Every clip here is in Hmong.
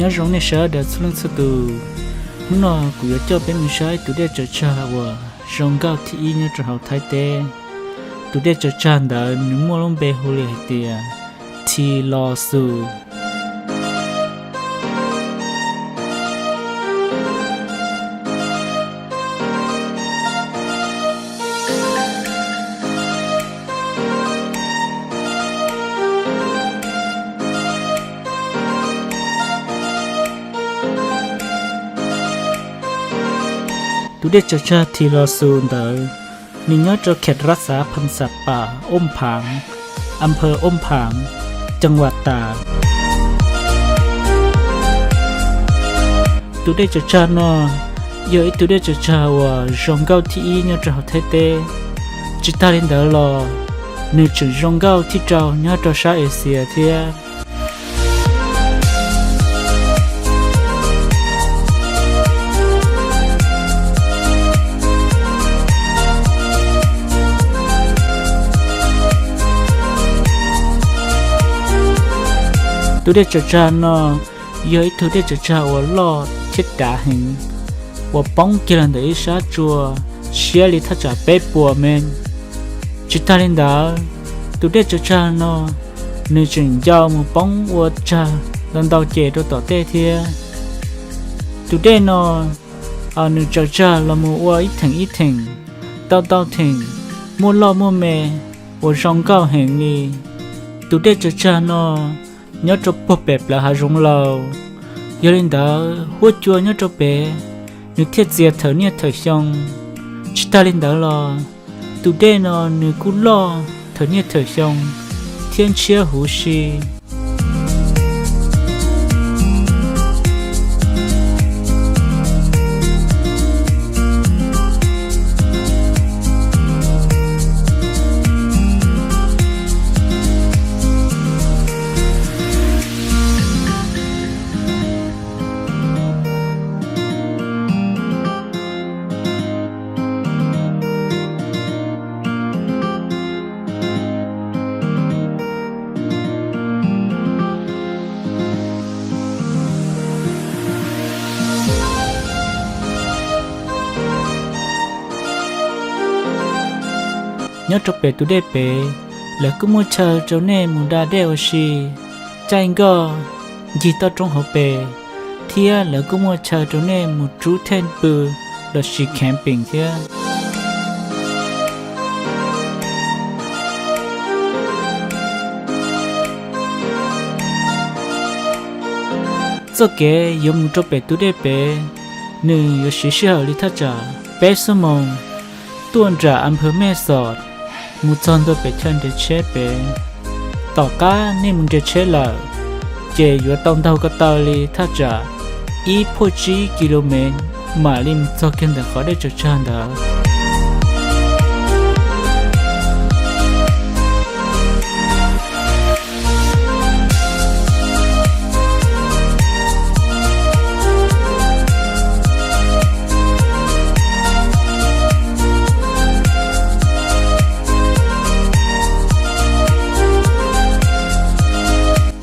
Nyob zoo nej sawv daws txhua leej txhua tus. Hnub no kuv yuav coj peb mus saib tus dej tsaws tsag uas zoo nkauj thib ib nyob rau hauv Thaib teb. Tus dej tsaws tsag ntawd nws muaj lub npe hu li hais tias Thi Lo Xus. Tus dej tsaws tsag Thi Lo Xus ntawd, nws nyob rau khem ras xav pham xas pas Ob Phaav, a pha Ob Phaav, cees vam tas. Tus dej tsaws tsag no yog ib tug dej tsaws tsag uas zoo nkauj thib ib nyob rau hauv Thaib teb. Tsis tag li ntawd los nws tseem zoo nkauj thib rau nyob rau sab Axias thiab. Tus dej tsaws tsag no yog ib tug dej tsaws tsag uas loj thiab dav heev, uas poob kiag los ntawm ib sab tsua siab li thaj tsam peb puas mev. Tsis tag li ntawd, tus dej tsaws tsag no nws tseem ncau mus poob ua tsag ntau ntau ces rau tom tej thiab. Tus dej no nws tsaws tsag los mus ua ib theem ib theem, ntau ntau theem, muaj loj muaj me, uas zoo nkauj heev li. Tus dej tsaws tsag no nyob rau puag pem plawv hav zoov laus, yog li ntawd huab cua nyob rau pem nws thiaj txias thawm niaj thawm xyoo. Tsis tag li ntawd los tus dej no nws kuj loj thawm niaj thawm xyoo thiab ntshiab huv si. Nyob rau pem tus dej pem, lawv kuj muaj chaw rau nej mus da dej ua si, caij nkoj, ncig toj roob hauv pes, thiab lawv kuj muaj chaw rau nej mus rub thej pw lossis camping thiab. Txoj kev yuav mus rau pem tus dej pem, nws yuav siv sij hawm li thaj tsam peb xuab moos tuaj nram a phawv Mej Xos mus txog ntua pem chaw nres tsheb pem. Tom qab nej mus nres tsheb lawm, ces yuav tau ntaug ko taw li thaj tsam ib phoj tsib ki lo mev mam li mus txog kiag ntawm qhov dej tsaws tsag ntawd.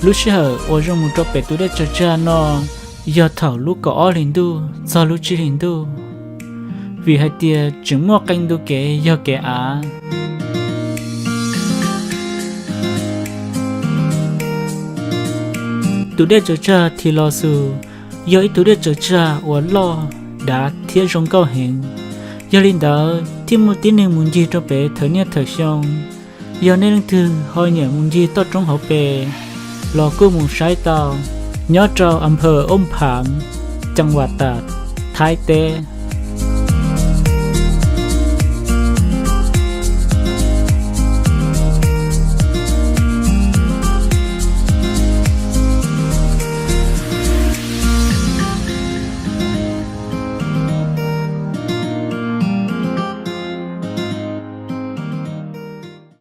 Lub sij hawm uas zoo mus rau pem tus dej tsaws tsag no yog thaum lub kaum ob hlis ntuj txog lub tsib hlis ntuj, vim hais tias tseem muaj qee ntu kev yog kev av. Tus dej tsaws tsag Thi Lo Xus yog ib tug dej tsaws tsag uas loj, dav thiab zoo nkauj heev. Yog li ntawd thiaj muaj tib neeg mus ncig rau pem thawm niaj thawm xyoo. Yog nej leej twg ho nyiam mus ncig toj roob hauv pes los kuj mus saib tau, nyob rau a phawv Ob Phaav, cees vam tas, Thaib teb.